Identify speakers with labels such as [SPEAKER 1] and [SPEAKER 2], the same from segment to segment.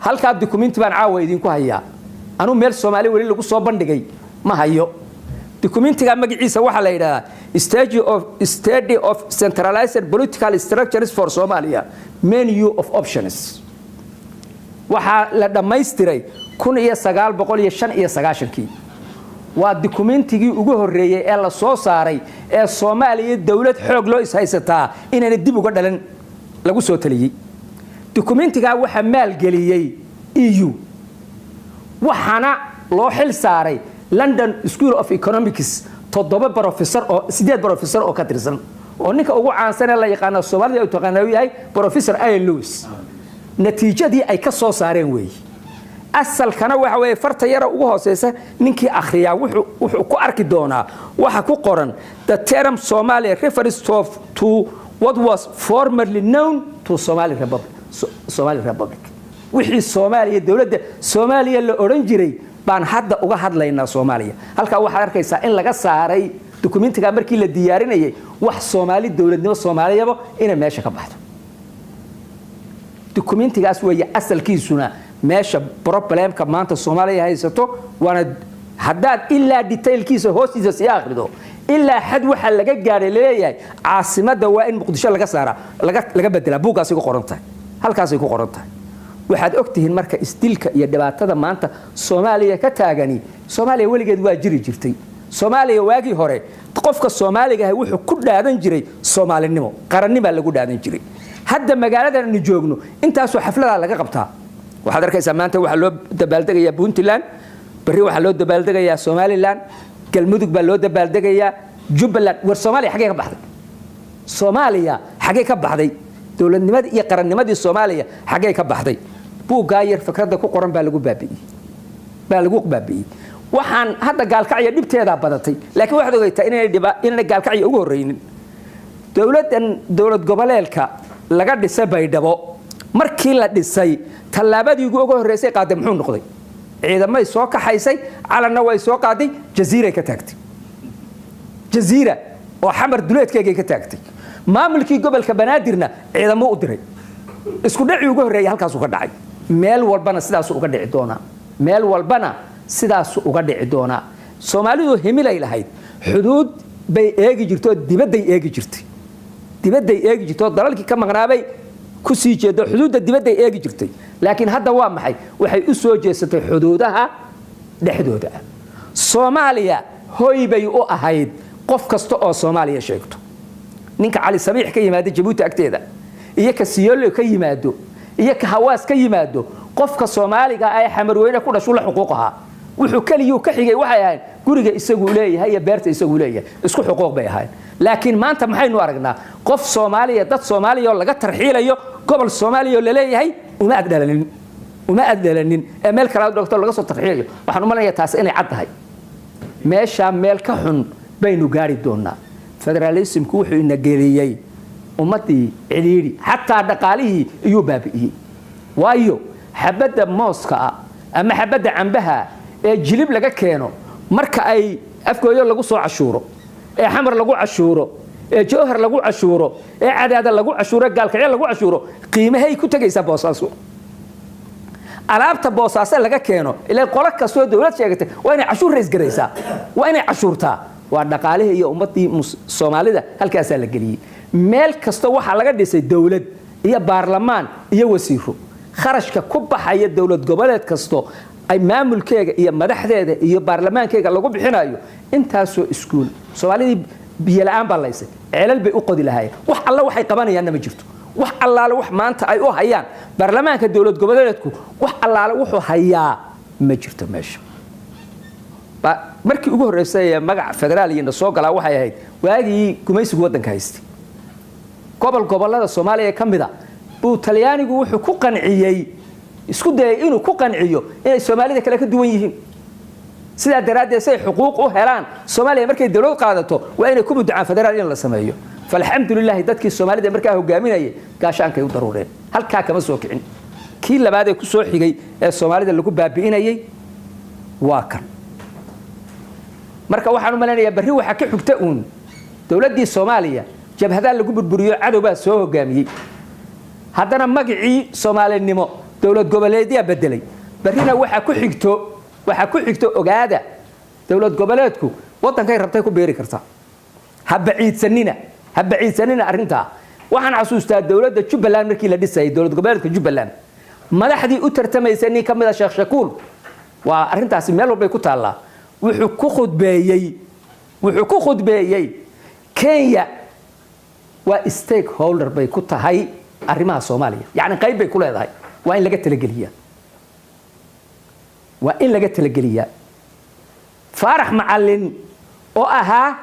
[SPEAKER 1] Halkaa dukumenti baan caawa idinku hayaa. Anuu meel Soomaali weli lagu soo bandhigay ma hayo. Dukumentiga magaciisa waxaa la yidhahdaa Study of Centralized Political Structures for Somalia, Menu of Options. Waxaa la dhammaystiray 1995-kii. Waa dukumentigii ugu horreeyey ee la soo saaray ee Soomaaliya dowlad xoog loo ishaysataa inayna dib uga dhalan lagu soo taliyey. Dukumentigaa waxaa maalgeliyey EU, waxaana loo xil saaray London School of Economics, toddoba professor oo, sideed professor oo ka tirsan, oo ninka ugu caansan ee la yaqaano Soomaalida u taqaana uu yahay Professor Ian Lewis. Natiijadii ay ka soo saareen weeye. Asalkana waxa weeye farta yara ugu hooseysa. Ninkii akhriyaa wuxuu ku arki doonaa waxa ku qoran: "The term Somalia refers to what was formerly known to Somali Republic." Somali Republic, wixii Soomaaliya, dowladda Soomaaliya la odhan jiray baan hadda uga hadlaynaa Soomaaliya. Halkaa waxaad arkaysaa in laga saaray dukumentiga markii la diyaarinayay wax Soomaali, dowladnimo Soomaaliyaba inay meesha ka baxdo. Dukumentigaas weeye asalkiisuna meesha problemka maanta Soomaaliya haysato. Waana haddaad ilaa detailkiisa hoostiisa sii akhrido, ilaa xad waxaa laga gaadhay laleeyahay caasimadda waa in Muqdisho laga saaraa, laga bedelaa. Buuggaasay ku qoran tahay, halkaasay ku qoran tahay. Waxaad ogtihiin marka isdilka iyo dhibaatada maanta Soomaaliya ka taagani, Soomaaliya weligeed waa jiri jirtay. Soomaaliya waagii hore qofka Soomaaliga ahi wuxuu ku dhaadan jiray soomaalinimo, qarannimaa lagu dhaadan jiray. Hadda magaaladan aynu joogno intaasoo xafladaa laga qabtaa. Waxaad arkaysaa maanta waxaa loo dabaaldegayaa Puntland, berri waxaa loo dabaaldegayaa Somaliland, Galmudug baa loo dabaaldegayaa, Jubbaland. War Soomaaliya xaggee ka baxday? Soomaaliya xaggee ka baxday? Dowladnimadii iyo qarannimadii Soomaaliya xaggee ka baxday? Buuggaa yar fikradda ku qoran baa lagu baabi'iyey, baa lagu baabi'iyey. Waxaan hadda Gaalkacya dhibteedaa badatay, laakiin waxaad ogeytaa inaanay Gaalkacya ugu horreynin. Dowladdan dowlad goboleedka laga dhisay Baydhabo, markii la dhisay tallaabadii ugu horreysay qaaday muxuu noqday? Ciidamay soo kaxaysay, calanna way soo qaaday, Jaziiray ka taagtay. Jaziira oo Xamar duleedkeegay ka taagtay. Maamulkii gobolka Banaadirna ciidamo u diray. Isku dhacii ugu horreeyay halkaasuu ka dhacay. Meel walbana sidaasuu uga dhici doonaa, meel walbana sidaasuu uga dhici doonaa. Soomaalidu himilay lahayd, xuduud bay eegi jirtay oo dibadday eegi jirtay, dibadday eegi jirtay oo dalalkii ka maqnaabay ku sii jeedo, xuduudda dibadday eegi jirtay. Laakiin hadda waa maxay? Waxay u soo jeesatay xuduudaha dhexdooda ah. Soomaaliya hoy bay u ahayd qof kasta oo Soomaaliya sheegto. Ninka Cali Sabiix ka yimaada Jabuuti agteeda, iyo ka Siyoolo ka yimaado, iyo ka Hawaas ka yimaado, qofka Soomaaliga ee Xamarweyne ku dhashu la xuquuq ahaa. Wuxuu keliyuu ka xigay waxay ahayd guriga isaguu leeyahay iyo beerta isaguu leeyahay, isku xuquuq bay ahayd. Laakiin maanta maxaynu aragnaa? Qof Soomaaliya, dad Soomaaliya oo laga tarxiilayo gobol Soomaaliya oo laleeyahay uma ad dhalanin, uma ad dhalanin ee meel kale dhogto laga soo tarxiilayo. Waxaan u malinayaa taasi inay cad tahay. Meeshaa meel ka xun baynu gaari doonaa. Federalismku wuxuu ina geliyey ummaddii cidhiidhi, xataa dhaqaalihii iyuu baabi'iyey. Waayo, xabadda mooska ah ama xabadda cambaha ee Jilib laga keeno, marka ay Afgooyo lagu soo cashuuro, ee Xamar lagu cashuuro, ee Jowhar lagu cashuuro, ee Cadaada lagu cashuuro, Gaalkacyo lagu cashuuro, qiimahay ku tegaysaa Boosaaso? Alaabta Boosaaso laga keeno, ilaa qolo kastoo dowlad sheegatay waa inay cashuur raisgaraysaa, waa inay cashuurtaa. Waa dhaqaalihii iyo ummaddii Soomaalida halkaasaa la geliyey. Meel kasta waxaa laga dhisay dowlad iyo baarlamaan iyo wasiiro. Kharashka ku baxaya dowlad goboleed kasto ay maamulkeega iyo madaxdeeda iyo baarlamaankeega lagu bixinayo, intaasoo iskuul, Soomaalidii biyo la'aan baa laysay, ceelal bay u qodi lahaayeen. Wax alla waxay qabanayaanna ma jirto. Wax allaale wax maanta ay u hayaan baarlamaanka dowlad goboleedku, wax allaale wuxuu hayaa ma jirto meesha. Markii ugu horreysay ee magaca federaal iyo soo galaa waxay ahayd waagii gumaysigu waddanka haystay. Gobol gobollada Soomaaliya ka mid a buu Talyaanigu wuxuu ku qanciyey, isku dayay inuu ku qanciyo inay Soomaalida kale ka duwan yihiin. Sidaa daraaddeed say xuquuq u helaan Soomaaliya markay dowlad qaadato waa inay ku mudacaan federaal in la sameeyo. Falxamdulilaahi, dadkii Soomaalida markaa hogaaminayay gaashaankay u daruureen, halkaa kama soo kicin. Kii labaad ee ku soo xigay ee Soomaalida lagu baabi'inayay waa kan. Marka waxaan u malaynayaa berri waxaa ka xigta uun dowladdii Soomaaliya jabhadaa lagu burburiyo, cadow baa soo hogaamiyey. Haddana magacii soomaalinimo Dowlad goboleedyaa bedelay. Barrina waxaa ku xigto, waxaa ku xigto, ogaada, dowlad goboleedku waddankay rabtay ku beeri kartaa. Ha baciidsanina, ha baciidsanina arrintaa. Waxaan xasuustaa dowladda Jubbaland markii la dhisayay, dowlad goboleedka Jubbaland, madaxdii u tartamaysay nin ka mid a, Sheekh Shakuul, waa arrintaasi meel walbay ku taallaa, wuxuu ku khudbeeyey Kenya waa stakeholder bay ku tahay arrimaha Soomaaliya, yacni qayb bay ku leedahay, waa in laga talageliyaa, waa in laga talageliyaa. Faarax Macalin oo ahaa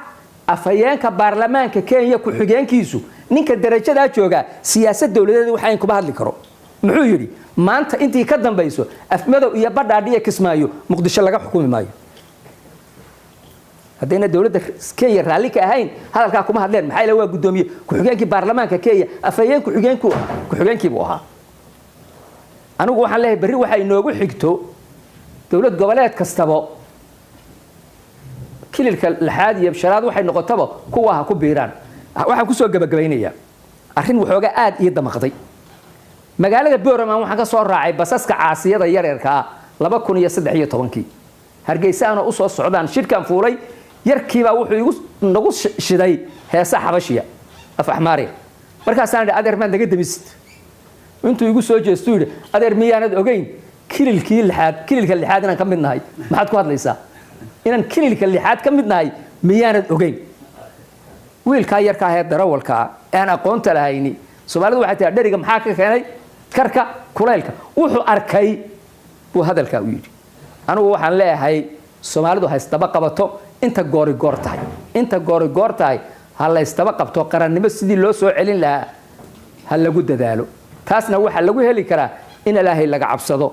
[SPEAKER 1] afhayeenka baarlamaanka Kenya ku-xigeenkiisu, ninka darajadaa jooga siyaasad dowladeed waxayn kuma hadli karo, muxuu yidhi? Maanta intii ka dambayso Afmadow iyo Badhaadhi iyo Kismaayo Muqdisho laga xukumi maayo. Haddayna dowladda Kenya raalli ka ahayn hadalkaa kuma hadleen. Maxaa yeele waa guddoomiye ku-xigeenkii baarlamaanka Kenya, afhayeen ku-xigeenku ku-xigeenkii buu ahaa. Anigu waxaan leeyahay berri waxay inoogu xigto dowlad goboleed kastaba kililka lixaad iyo shanaad waxay noqotaba kuwa ha ku biiraan. Waxaan kusoo gabagabaynayaa arrin waxoogaa aad ii damaqday. Magaalada Boraman waxaan ka soo raacay basaska caasiyada yaryarka ah 2013-kii. Hargeysa anoo usoo socdaan shirkan fuulay, yarkiibaa wuxuu igu nagu shiday heesa Xabashiya, af Axmaariya. Markaasaan idhi, "Adeer, maad naga demisid?" Intuu igu soo jeestuu yidhi, "Adeer, miyaanad ogeyn kililkii lixaad, kililka lixaad inaan ka mid nahay? Maxaad ku hadlaysaa? Inaan kililka lixaad ka mid nahay miyaanad ogeyn?" Wiilkaa yarka ahee darawalkaa ee aan aqoonta lahayni, Soomaalidu waxay tihaa, dheriga maxaa ka keenay karka kulaylka? Wuxuu arkay buu hadalkaa u yidhi. Anigu waxaan leeyahay Soomaalidu ha isdaba qabato inta goori goor tahay, inta goori goor tahay ha la ysdaba qabto. Qarannimo sidii loo soo celin lahaa ha lagu dadaalo. Taasna waxaa lagu heli karaa in Ilaahay laga cabsado,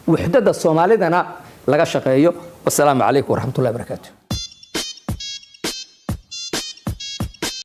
[SPEAKER 1] wuxdada Soomaalidana laga shaqeeyo. Wasalaamu calaykum waraxmatullahi barakaatu.